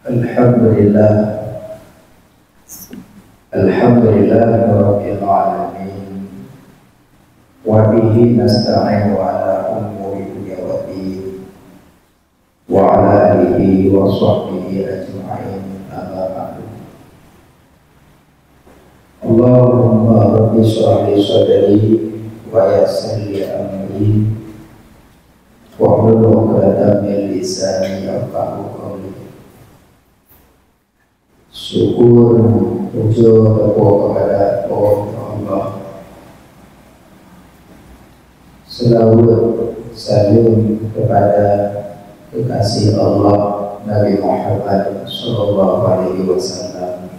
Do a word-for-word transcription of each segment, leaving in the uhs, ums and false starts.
Alhamdulillah. Alhamdulillahirabbil alamin. Wa bihi nasta'in wa ala umuri dunya waddin. Wa ala alihi wa sahbihi ajma'in. Amma ba'du. Allahumma rabbi shrah li sadri wa yassir li amri wahlul 'uqdatam min lisani yafqahu qawli. Syukur pujoe teupeue keupada Po teu Allah. Seulaweuet saleuem keupada keukaséh Allah Nabi Muhammad sallallahu alaihi wasallam,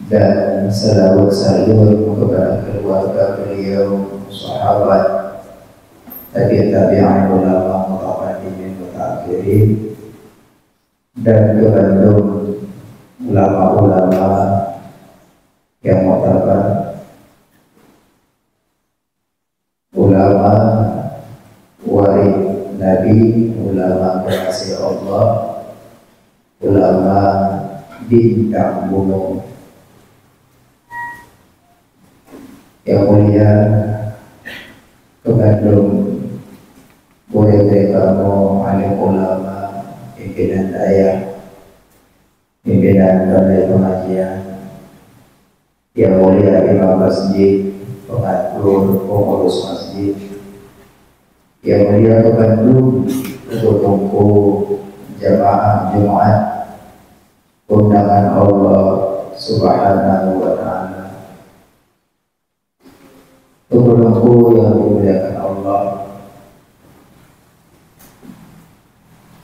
dan seulaweuet saleuem keupada keuluwarga beliau, sahabat, tabi' tabi'in, ulama, mutaqaddimin, mutaakhirin, dan keu bandum ulama-ulama nyang muktabar, ulama waréh Nabi, ulama keukaséh Allah, ulama bintang bunoe. Nyang mulia keu bandum gurée-gurée kamoe, alim ulama, pimpinan dayah, pimpinan balai pengajian, nyang mulia imam masjid, pengatur, pengurus masjid, nyang mulia keu bandum teungku-teungku jamaah Jumat undangan Allah Subhanahu wa Ta'ala. Teungku-teungku nyang dimuliakan Allah,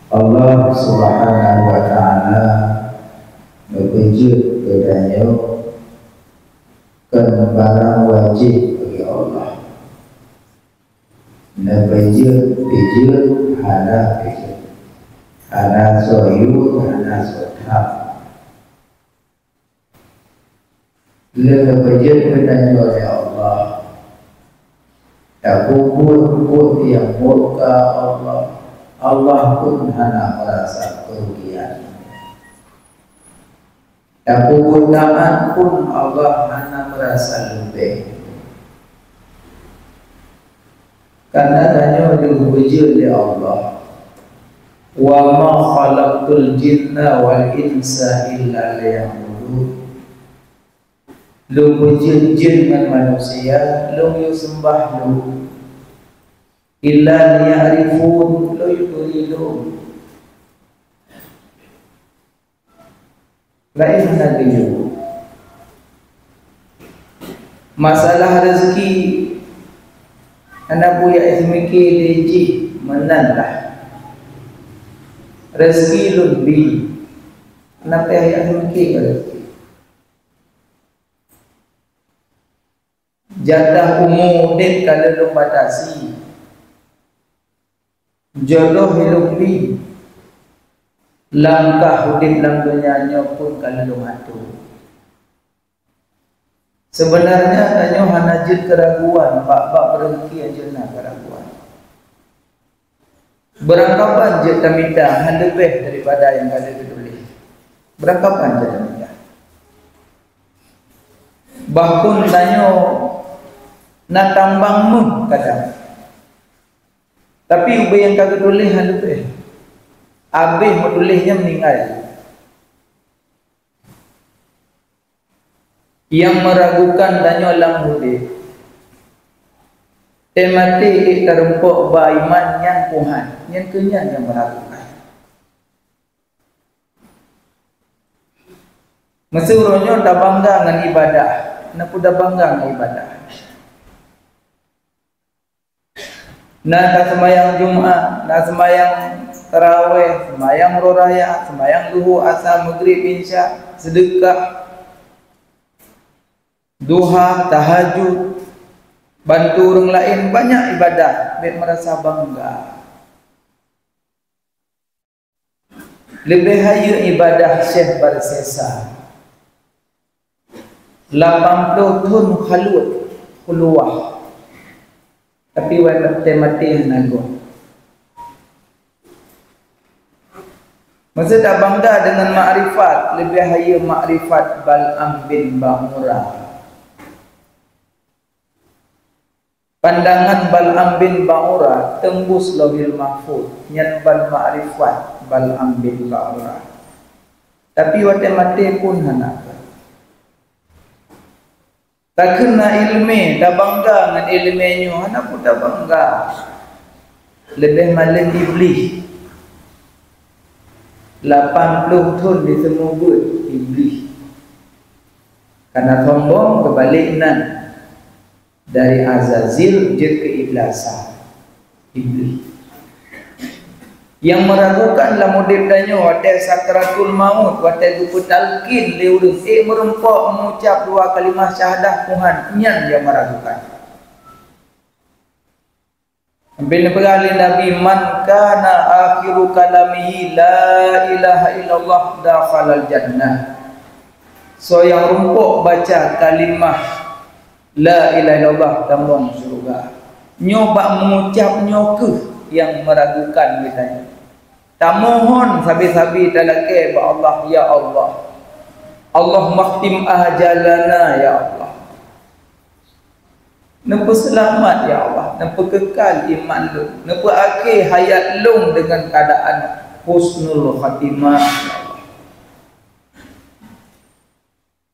Allah Subhanahu wa Ta'ala neupeujeuet geutanyoe kon barang wajéb bagi Allah. Neupeujeuet, peujeuet, hana peujeuet, hana soe yue, hana soe that. Lheueh neupeujeuet geutanyoe lé Allah, tapeubuet buet nyang murka Allah, Allah pun hana meurasa keurugian. Tapeubuet taát pun Allah hana meurasa leubeh. Karena tanyoe lôn peujeuet lé Allah, "Wa ma khalaqtul jinna wal insa illa liya'budun." Lôn peujeuet jén ngon manusia, lôn yue seumbah lôn. Illa liya'rifun, lôn yue turi lôn. Laén hana geuyue. Masalah rezeki, hana peue jak seumiké lé jih meunan lah. Rezeki lôn bi, hana payah jak seumiké keu rezeki. Jatah umu udeb ka lheueh lôn batasi. Jodoh ilôn bi, langkah udeb lam donya nyoe pun ka lheueh lôn atur. Seubeunarnya tanyoe hana jeuet keuraguan bak bab reuzeki, jeuet na keuraguan. Beurangkaban jeuet tamita hana leubeh daripada nyang ka lheueh geutuléh. Beurangkaban jeuet tamita. Bahkon tanyoe na tambang méuh kadang. Tapi ubé nyang ka geutuléh hana leubeh. Abéh meutuléh nyan meuninggai. Nyang meuragukan tanyoe lam udeb, teumaté ék tarumpok bak iman nyan puhan, nyan keuh nyan nyang meuragukan. Meuseuroe nyoe tabangga ngon ibadah, na peue tabangga ngon ibadah? Na taseumayang Jumat, na seumayang taraweh, seumayang uroe raya, seumayang luhô, asa, meugreb, insya, seudeukah, duha, tahajud, bantu ureuëng laén, banyak ibadah, bék meurasa bangga. Leubeh hayeu ibadah Syekh Barsesa. Lapan ploh thon khaluwat, khuluwah. Tapi watée maté hana gob. Maksud tabangga deungon makrifat, leubeh hayeue makrifat Bal'am bin Ba'ura. Pandangan Bal'am bin Ba'ura teumbus Lauhil Mahfuz, nyan ban makrifat Bal'am bin Ba'ura. Tapi watée maté pun hana ka. Takheun na iéleumé, tabangga ngon iéleumé nyoe, hana peue tabangga. Leubeh malém Iblih. Lapan ploh thon diseumeubeuet Iblih. Kana sombong, teubalek nan. Dari Azazil jeuet keu Iblasa, Iblih. Nyang meuragukan lam udeb tanyoe watée sakratul maut, watée geupeutalkin lé ureuëng, ék meurumpok meuucap dua kalimah syahadah Tuhan, nyan nyang meuragukan. Sampai neupeugah lé Nabi, "Man kana akhiru kalamihi la ilaha illallah dakhalal jannah." Soe nyang rumpok baca kalimah la ilaha illallah tamong syeuruga. Nyoe bak meuucap nyoe kheueh nyang meuragukan geutanyoe. Tamohon sabe-sabe talakée bak Allah, "Ya Allah, Allah makhtim ajalana, ya Allah." Neupeuseulamat, ya Allah, neupeukeukai iman lôn, neupeuakhé hayat lôn deungon keuadaan husnul khatimah, ya Allah.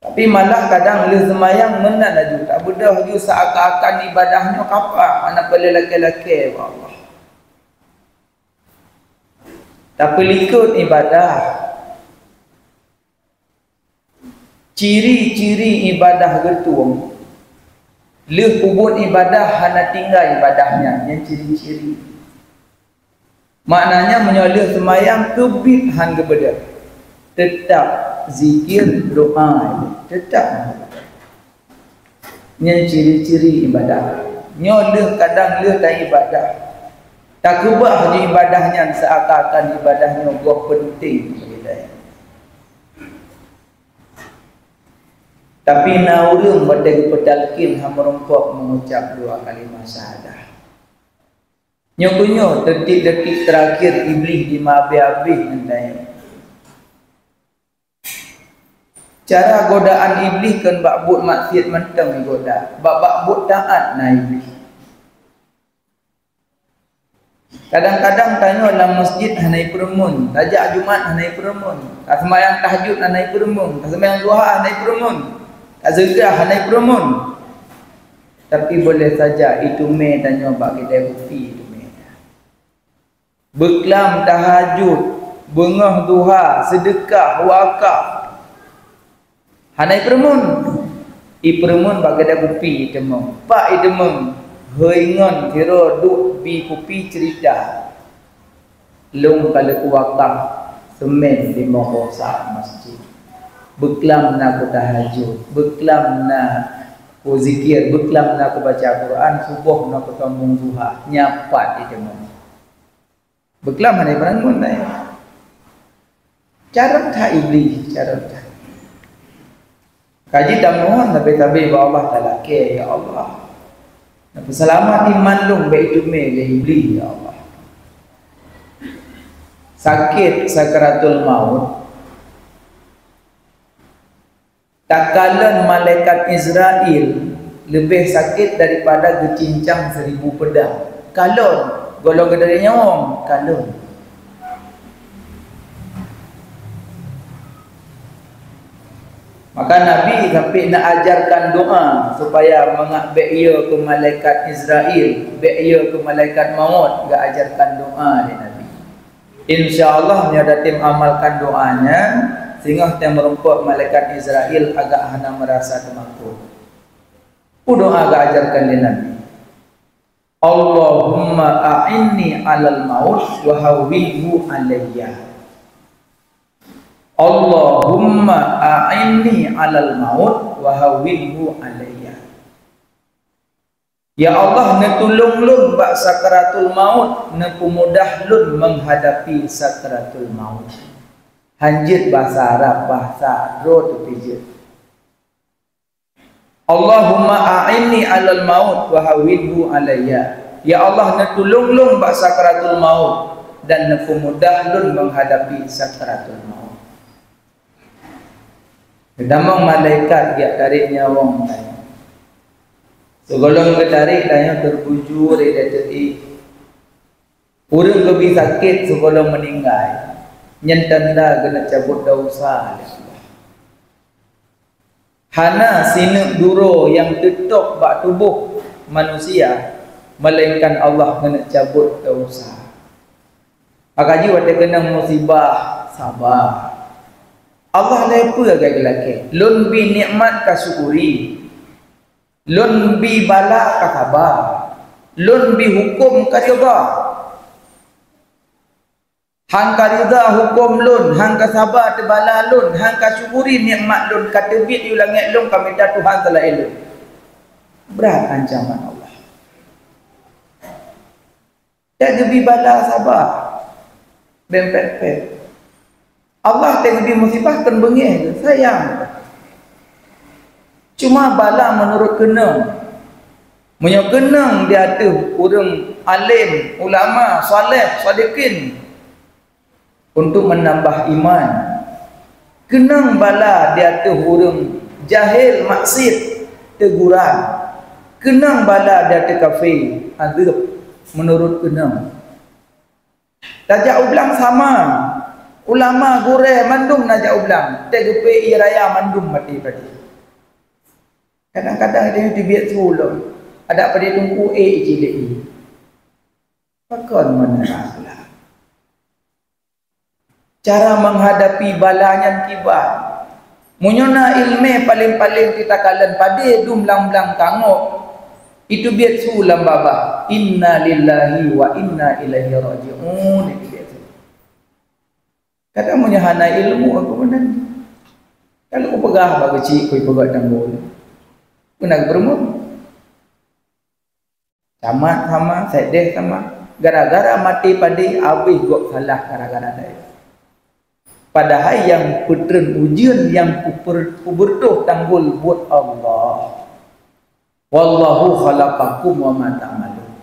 Tapi malah kadang lheueh seumayang meunan laju, tabeudôh laju seakan-akan ibadah nyoe kapa, hana peureulée lakée-lakée bak Allah. Tapeulikot ibadah. Ciri-ciri ibadah geutueng, lheueh peubuet ibadah hana tinggai ibadah nyan, nyan ciri-ciri. Maknanya, meunyoe lheueh seumayang keubiet han geubeudôh, teutab zikir, doa, teutab. Nyan ciri-ciri ibadah. Nyoe lheueh kadang lheueh taibadah, takeubah laju ibadah nyan seakan-akan ibadah nyoe goh peunteng bagi geutanyoe. Tapi na ureuëng watée geupeutalkin hana meurumpok meuucap dua kalimah syahadah. Nyoe keuh nyoe detik-detik teurakhir Iblih dimeuabéh-abéh ngon tanyoe. Cara godaan Iblih kon bak buet maksiet mantong igoda, bak, bak buet taát na Iblih. Kadang-kadang tanyoe lam masjid hana ipeureumeun, tajak Jumat hana ipeureumeun, taseumayang tahajud hana ipeureumeun, taseumayang duha hana ipeureumeun, tazeukah hana ipeureumeun. Tapi boleh saja iteumé tanyoe bak keudée kupi iteumé. Beuklam tahajud, beungoh duha, seudeukah, wakaf. Hana ipeureumeun. Ipeureumeun bak keudée kupi iteumé. Pak iteumé, hôi ngon sidroe duek bi kupi ceurita. Lôn ka lheueh kuwakaf seumén limong boh sa masjid. Beuklam na kutahajud, beuklam na kuzikir, beuklam na kubaca Quran, suboh na kusombong duha, nyan pat iteumé. Beuklam hana ipeureumeun nyan. Carông that Iblih, carông that. Kaji tamohon sabe-sabe bak Allah talakée, "Ya Allah, neupeuseulamat iman lôn bék iteumé lé Iblih, ya Allah." Sakét sakaratul maut, takalon malaikat Izrail leubeh sakét daripada geucincang seribu peudang. Kalon, gohlom geuteurimong, kalon. Maka Nabi sampai neuajarkan doa supaya mangat bék yo keu malaikat Izrail, bék yo keu malaikat maut, geuajarkan doa lé Nabi. Insya Allah, meunyoe tatem amalkan doa nyan, singoh tém meurumpok malaikat Izrail agak hana meurasa teumakot. Peue doa geuajarkan lé Nabi? "Allahumma a'inni 'alal maut wa hawwinhu 'alayya. Allahumma a'inni 'alal maut wa hawwinhu 'alayya." Ya Allah, neutulông lôn bak sakaratul maut, neupeumudah lôn meuhadapi sakaratul maut. Hanjeuet basa Arab, basa droe teupeujeuet. Allahumma a'inni 'alal maut wa hawwinhu 'alayya. Ya Allah, neutulông lôn bak sakaratul maut, dan neupeumudah lôn meuhadapi sakratul maut. Geutamong malaikat geujak tarek nyawöng tanyoe. Sigohlom geutarek tanyoe teubujur ilée teuéh. Ureuëng geubri sakét sigohlom meuninggai, nyan tanda keuneuk cabot desya lé Allah. Hana sineuk duroe nyang teutôb bak tuboh manusia, meulaénkan Allah keuneuk cabot desya. Maka jih watée keunong musibah, saba. Allah lé peue lagée geulakée, "Lôn bi nikmat kasyukuri, Lôn bi bala kasaba, Lôn bi huköm karidha." Han karidha huköm Lôn, han kasaba teubala Lôn, han kasyukuri nikmat Lôn, kateubiet yue langét Lôn, kamita Tuhan seulaén Lôn. Brat ancaman Allah. Teugeubri bala saba, beumpét-pét. Allah teugeubri musibah kon beungéh, sayang. Cuma bala meunurot keunong. Meunyoe keunong di ateueh ureuëng além, ulama, saleh, sadikin, untuk menambah iman. Keunong bala di ateueh ureuëng jahil, maksiet, teguran. Keunong bala di ateueh kafé, azeueb meunurot keunong. Tajak u blang sama. Ulama, gurée, mandum najak u blang. Teugeupeu ie raya mandum maté padé. Kadang-kadang tanyoe teubiet su lom. Adak padé teungku éh icilek ie. Pakon meunan akhlak? Cara menghadapi bala nyan kiban. Meunyoe na iéleumé paleng-paleng teuh takalon padé dum lam blang tangok, iteubiet su lam babah, "Inna lillahi wa inna ilaihi raji'un," iteubiet su. Kadang meunyoe hana ilmu, aku meunan. Kalau kupeugah bak keuchik, kupeugah tanggôi. Keunan kupeureumeun. Camat sama, sekdes sama. Gara-gara maté padé, abéh gob salah gara-gara dayah. Padahai nyang peutreun ujeuen, nyang peuper-, peubeureutoh tanggol buet Allah. "Wallahu khalaqakum wa ma ta'malun."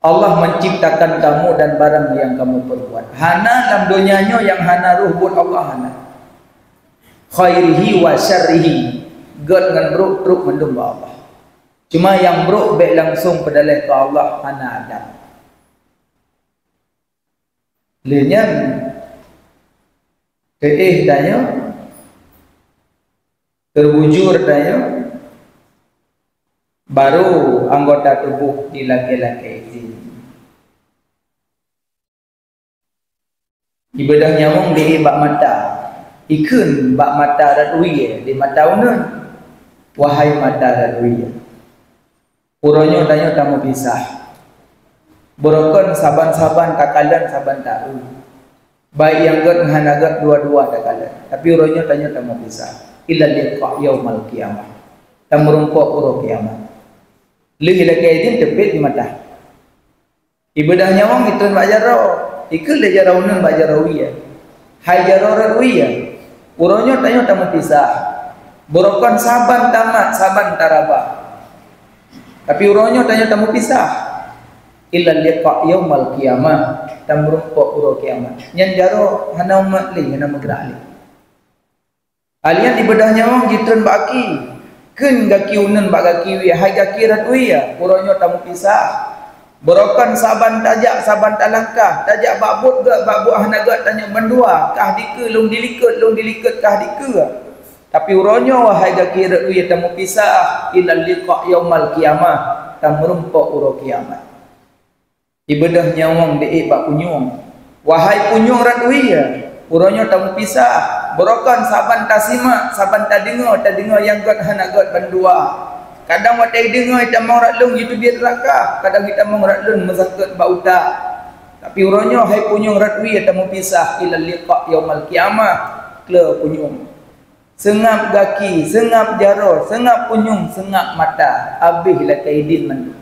Allah menciptakan kamu dan barang yang kamu perbuat. Hana lam donya nyoe nyang hana roh buet Allah, hana. Khairihi wa syarrihi. Gét ngon brok trok mandum bak Allah. Cuma nyang brok bék langsong peudaleh keu Allah, hana adab. Lé nyan, teuéh tanyoe, teubujur tanyoe, baru anggota tuboh dilakée-lakée idhin. Ibeudoh nyawöng di bak mata, ikheun bak mata rot wie di mata uneuen, "Wahai mata rot wie, uroe nyoe tanyoe tameupisah. Beurokon saban-saban takalon saban taeu. Baik nyang gét ngon hana gét dua-dua takalon. Tapi uroe nyoe tanyoe tameupisah. Ila liqa yaumal qiyamah. Tameurumpok uroe kiamat." Lheueh ilakée idhin teubiet ie mata. Ibeudoh nyawöng itreun bak jaroe, ikheun lé jaroe uneuen bak jaroe wie, "Hai jaroe rot wie, uroe nyoe tanyoe tameupisah. Beurokon saban tamat, saban taraba. Tapi uroe nyoe tanyoe tameupisah. Ila liqa yaumal qiyamah, tameurumpok uroe kiamat." Nyan jaroe hana umat lé, hana meugrak lé. Alien ibeudoh nyawöng jitreun bak gaki. Kheun gaki uneuen bak gaki wie, "Hai gaki rot wie, uroe nyoe tameupisah. Beurokon saban tajak, saban talangkah, tajak bak buet gét, bak buet hana gét tanyoe mandua, kah dikeue lôn dilikot, lôn dilikot kah dikeue. Tapi uroe nyoe, wahai gaki rot wie, tameupisah, ila liqa yaumal qiyamah, tameurumpok uroe kiamat." Ibeudoh nyawöng di bak punyueng, "Wahai punyueng rot wie, uroe nyoe tameupisah. Beurokon saban tasimak, saban tadeungoe, tadeungoe nyang gét hana gét bandua. Kadang watée ideungoe tamong rot lôn jiteubiet rakah, kadang itamong rot lôn meusakét bak utak. Tapi uroe nyoe, hai punyueng rot wie, tameupisah, ila liqa yaumal qiyamah." Kle punyueng. Seungab gaki, seungab jaroe, seungab punyueng, seungab mata, abéh ilakée idhin mandum.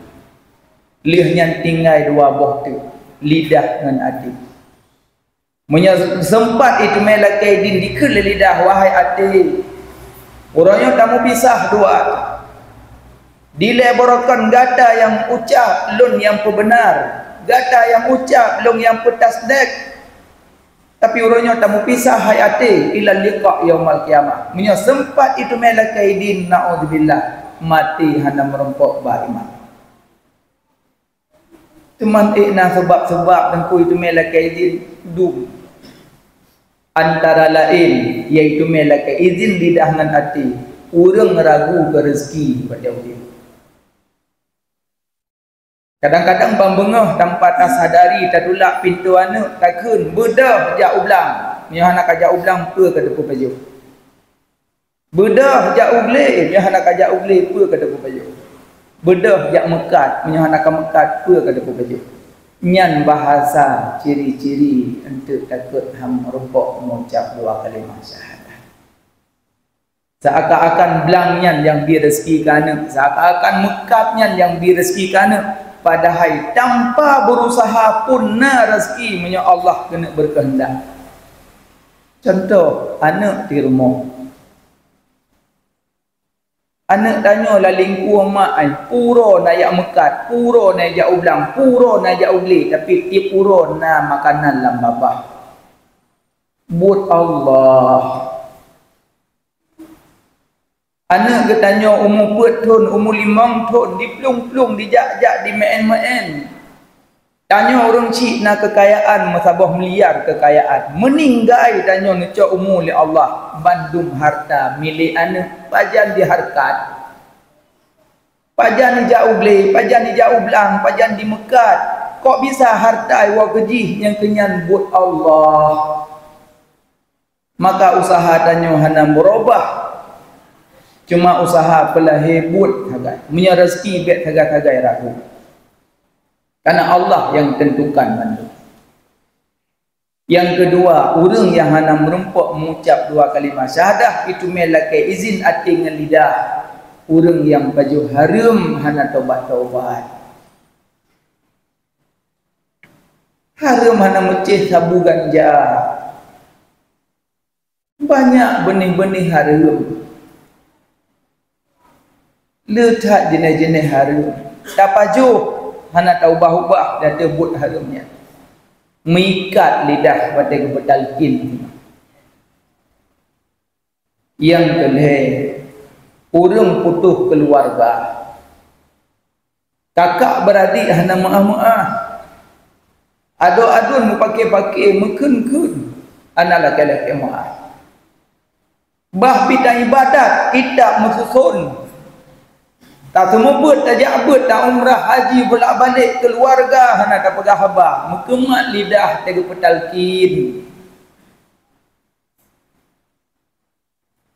Lheueh nyan tinggai dua boh teuk, lidah ngon até. Meunyoe seumpat iteumé ilakée idhin, dikheun lé lidah, "Wahai até, uroe nyoe tameupisah dua." Dilée beurokon gata nyang ucab, lôn nyang peubeunar. Gata nyang ucab, lôn nyang peutasdek. Tapi uroe nyoe tameupisah hai até, ila liqa yaumal qiyamah. Meunyoe seumpat iteumé lakée idin, naudzubillah, maté hana meurumpok bak iman. Teuma ék na seubab-seubab teungku iteumé lakée idin dum. Antara laén, yaitu mé lakée idin lidah ngon até, ureuëng ragu keu rezeki bak udeb. Kadang-kadang ban beungoh tanpa tasadari tatulak pintoe aneuëk takheun, "Beudôh jak u blang." Meunyoe hana ka jak u blang, peue ka teupeupajoh? "Beudôh jak u glé." Meunyoe hana ka jak u glé, peue ka teupeupajoh? "Beudôh jak meukat." Meunyoe hana ka meukat, peue ka teupeupajoh? Nyan bahasa ciri-ciri eunteuk takot han meurumpok meucab dua kalimah syahadah. Seakan-akan blang nyan nyang bi rezeki keu aneuëk, seakan-akan meukat nyan nyang bi rezeki keu aneuëk, padahai tanpa berusaha pun na rezeki meunyoe Allah keuneuk beukeuheundak. Contoh, aneuëk di rumoh. Aneuëk tanyoe lalingkueng mak ai, pue uroe na jak meukat, pue uroe na jak u blang, pue uroe na jak u glé, tapi tieb uroe na makanan lam babah. Buet Allah. Aneuëk geutanyoe umu peuet thon, umu limong thon, diplueng-plueng, dijak-jak, dimeu'en-meu'en. Tanyoe ureuëng chik na keukayaan meusaboh miliar keukayaan. Meuninggai tanyoe neucok umu lé Allah, bandum harta milék aneuëk, pajan dihareukat. Pajan dijak u glé, pajan dijak u blang, pajan dimeukat. Kok bisa harta iwoe keu jih nyang keunyan buet Allah? Maka useuha tanyoe hana meurubah. Cuma useuha peulahé buet sagai. Meunyoe rezeki bék sagai-sagai ragu. Karena Allah nyang tentukan mandum. Nyang keudua, ureuëng nyang hana meurumpok meucab dua kalimah syahadah, iteumé lakée izin até ngon lidah. Ureuëng nyang pajoh hareuem hana tobat-tobat. Hareuem hana meucéh sabu ganja. Banyak beunéh-beunéh hareuem. Le that jeuneh-jeuneh hareuem. Tapajoh hana taubah-ubah dan teubuet hareuem nyan. Meuikat lidah watée geupeutalkin. Nyang keulhée, ureuëng putôh keuluwarga. Kakak beuradik hana meuáh-meuáh. Adoe aduen meupaké-paké, meukheun-kheun, hana lakée-lakée meuáh. Bah pih taibadat, itak meususon. Taseumeubeuet, tajak beuet, ta umrah haji, bolak-balik, keuluwarga hana tapeugah haba, meukeumat lidah teugeupeutalkin.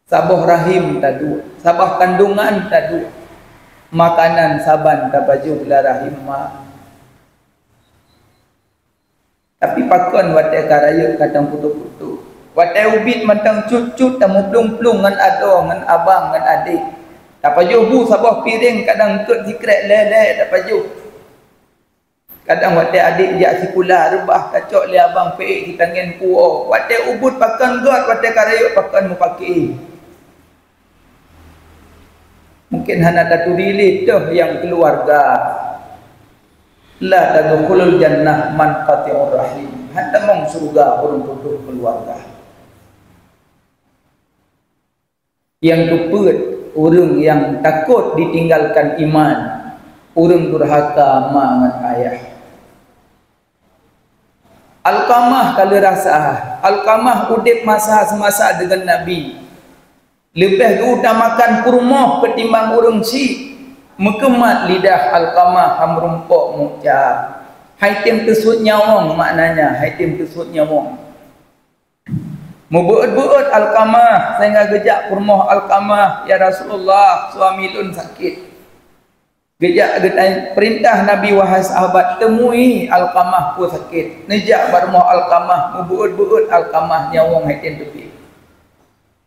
Saboh rahim taduek, saboh kandungan taduek, makanan saban tapajoh lam rahim ma. Tapi pakon watée ka rayeuk ka taputoh-putoh. Watée ubit mantong cut-cut tameuplueng-plueng ngon adoe, ngon abang, ngon adék. Tapajoh bu saboh piréng kadang eungkôt sikrek lhée-lhée tapajoh. Kadang watée adék jak sikula reubah tacok lé abang peuék sitangen puwoe. Watée ubit pakon göt, watée ka rayeuk pakon meupaké. Mungken hana taturi lé teuh nyang keuluwarga. La tadkhulul jannah man qati'ur rahim. Hana tamong syeuruga ureuëng putôh keuluwarga. Nyang keupeuet, ureuëng nyang takot ditinggalkan iman, ureuëng durhaka ma ngon ayah. Alqamah ka lheueh rasa, Alqamah udeb masa seumasa deungon Nabi. Leubeh geuutamakan peurumoh keutimbang ureuëng chik, meukeumat lidah Alqamah han meurumpok meucab. Hai tem teusut nyawöng, maknanya hai tem teusut nyawöng. Meubeuet-beuet Alqamah, sehingga geujak peurumoh Alqamah, "Ya Rasulullah, suami lôn sakét." Geujak geutanyong, "Peurintah Nabi, wahai sahabat, teumui Alqamah peue sakét." Neujak bak rumoh Alqamah, meubeuet-beuet Alqamah nyawöng hai tem teubiet.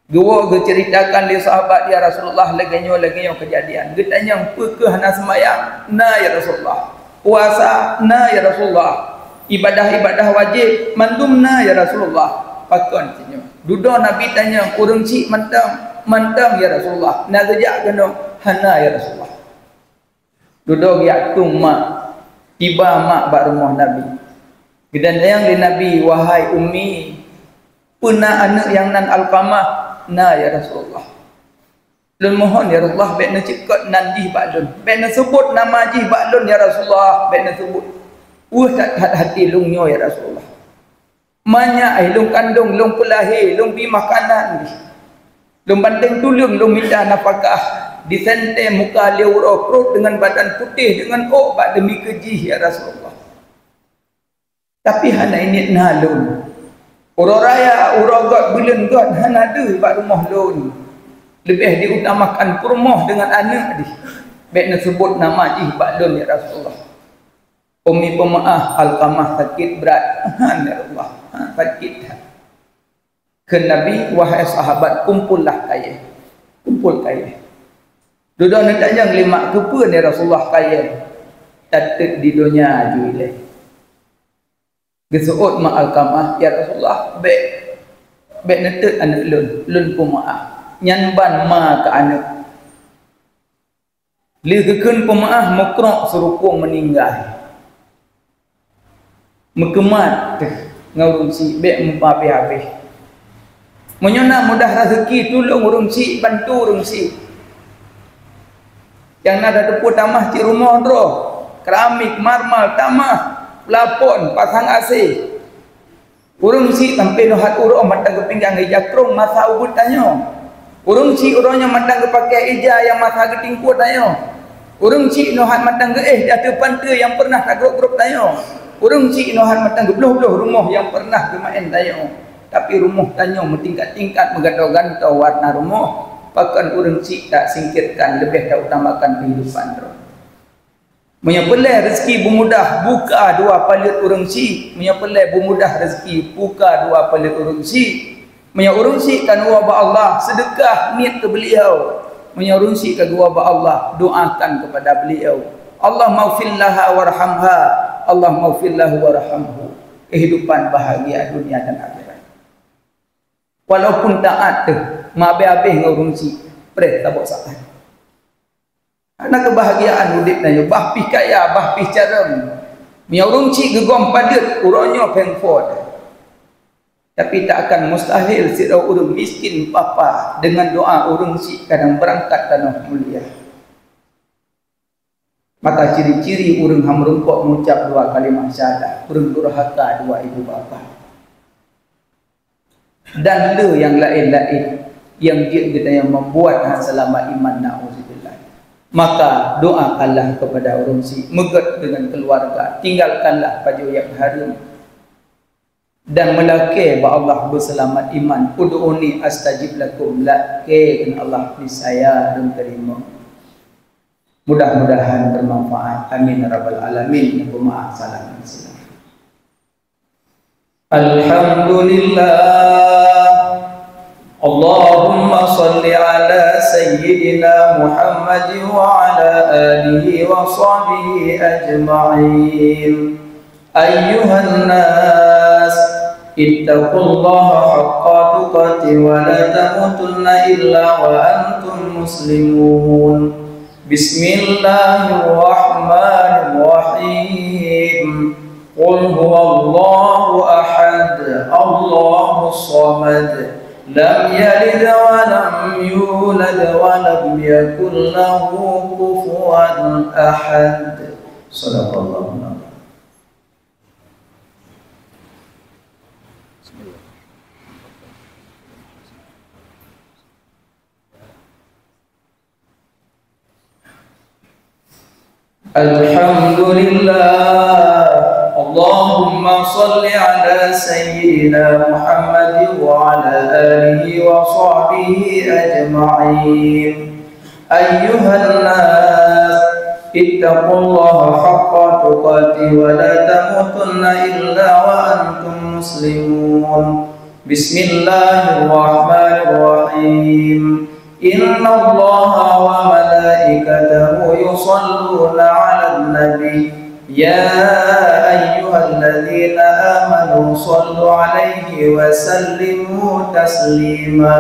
Geuwoe geuceuritakan lé sahabat, "Ya Rasulullah, lagée nyoe, lagée nyoe keujadian." Geutanyong, "Peue keuh hana seumayang?" "Na, ya Rasulullah." "Puasa?" "Na, ya Rasulullah." "Ibadah-ibadah wajéb?" "Mandum na, ya Rasulullah." "Pakon cit nyoe?" "Dudoe Nabi tanyong, ureuëng chik mantong?" "Mantong, ya Rasulullah." "Na geujak keunoe?" "Hana, ya Rasulullah." Dudoe geujak tueng mak. Iba mak bak rumoh Nabi. Geutanyong lé Nabi, "Wahai Ummi, peue na aneuëk nyang nan Alqamah?" "Na, ya Rasulullah." "Lôn mohon, ya Rasulullah, bék neuceukat nan jih bak lôn. Bék neuseubut nama jih bak lôn, ya Rasulullah, bék neuseubut. Weueh that-that até lôn nyoe, ya Rasulullah. Manyak lôn kandong, lôn peulahé, lôn bri makanan jih. Lôn bantueng tuleueng, lôn mita nafakah. Disentée muka lé uroe, pruet deungon badan putéh deungon ôk bak demi keu jih, ya Rasulullah. Tapi hana ingat na lôn. Uroe raya, uroe göt, buleuen göt hana deuh bak rumoh lôn. Leubeh diutamakan peurumoh deungon aneuëk jih. Bék neuseubut nama jih bak lôn, ya Rasulullah." Ummi peumeuáh, Alqamah sakét brat. "Han, ya Rasulullah, ha, sakét that." Kheun Nabi, "Wahai sahabat, kumpollah kayée. Kumpol kayée." Dudoe neutanyong lé mak, "Keupeue, ya Rasulullah, kayée?" "Tateuet di donya ju ilée." Geuseuôt mak Alqamah, "Ya Rasulullah, bék, bék neuteuet aneuëk lôn, lôn peumeuáh." Nyan ban ma keu aneuëk. Lheueh geukheun peumeuáh, meukrok seurukueng meuninggai. Meukeumat teuh ngon ureuëng syiek, bék meuhabéh-habéh. Meunyoe na mudah raseuki, tulông ureuëng syiek, bantu ureuëng syiek. Nyang na tateupeue tamah cit rumoh droe, keramik, marmal, tamah, plafon, pasang A C. Ureuëng syiek sampoe neuhat uroe mantong geupinggang ija krông masa ubeut tanyoe. Ureuëng syiek uroe nyoe mantong geupakée ija nyang masa geutingkue tanyoe. Ureuëng syiek neuhat mantong geuéh di ateueh panteue nyang peureunah tagrôb-grôb tanyoe. Ureuëng syiek neuhat mantong geubloh-bloh rumoh nyang peureunah geumaén tanyoe. Tapi rumoh tanyoe meutingkat-tingkat, meugantoe-gantoe warna rumoh. Pakon ureuëng syiek tasingkirkan, leubeh tautamakan keuhidupan droe. Meunyoe peureulée rezeki beumudah, buka dua paleuet ureuëng syiek. Meunyoe peureulée beumudah rezeki, buka dua paleuet ureuëng syiek. Meunyoe ureuëng syiek ka neuwoe bak Allah, seudeukah niet keu beuliau. Meunyoe ureuëng syiek ka geuwoe bak Allah, doakan keupada beuliau, "Allahummaghfir laha warhamha, Allahummaghfir lahu warhamhu." Keuhidupan bahagia dunia dan akhirat. Walaupun taát teuh, meuhabéh-habéh ngon ureuëng syiek, preh saboh saát. Hana keubahgiaan udeb tanyoe, bah pih kaya, bah pih carông. Meunyoe ureuëng syiek geugom padeuet, uroe nyoe péng phon. Tapi tak akan mustahil sidroe ureuëng miskin papa deungon doa ureuëng syiek kadang beurangkat tanoh mulia. Maka ciri-ciri ureuëng hana meurumpok meucab dua kalimah syahadat, ureuëng durhaka dua ibu bapa. Dan le nyang laén-laén nyang jeuet geutanyoe membuat hana seulamat iman, na'udzubillah. Maka doakanlah kepada ureuëng syiek, meugot deungon keuluwarga, tinggalkanlah pajoh nyang hareuem. Dan meulakée bak Allah beuseulamat iman, "Ud'uni astajib lakum", lakée keu Allah, niscaya Lôn teurimong. Mudah-mudahan bermanfaat. Amin ya rabbal alamin. Nyang peumeuáh salah dan silap. Alhamdulillah. Allahumma salli ala sayyidina Muhammad wa ala alihi wa sahbihi ajma'in. Ayyuhan nas, ittaqullaha haqqa tuqatih wa la tamutunna illa wa antum muslimun. Bismillahirrahmanirrahim. Qul huwallahu ahad, Allahus samad. Lam yalid wa lam yulad wa lam yakul lahu kufuwan ahad. Sadaqallahul azim. Alhamdulillah. Allahumma salli ala sayyidina Muhammadin wa ala alihi wa sahbihi ajma'in. Ayyuhan nas, ittaqullaha haqqa tuqatih wa la tamutunna illa wa antum muslimun. Bismillahirrahmanirrahim. Innallaha wa malaikatahu yusalluna 'alan nabi. Ya ayyuhalladzina amanu sallu 'alaihi wa sallimu taslima.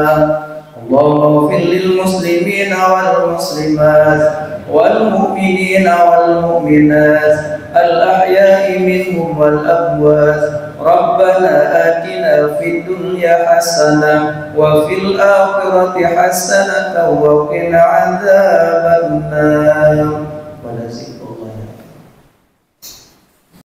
Allahumma ighfir lil muslimina wal muslimat, wal mu'minina wal mu'minat, الأحياء منهم والأموات. ربنا آتنا في الدنيا حسنة وفي الآخرة حسنة وقنا عذاب النار.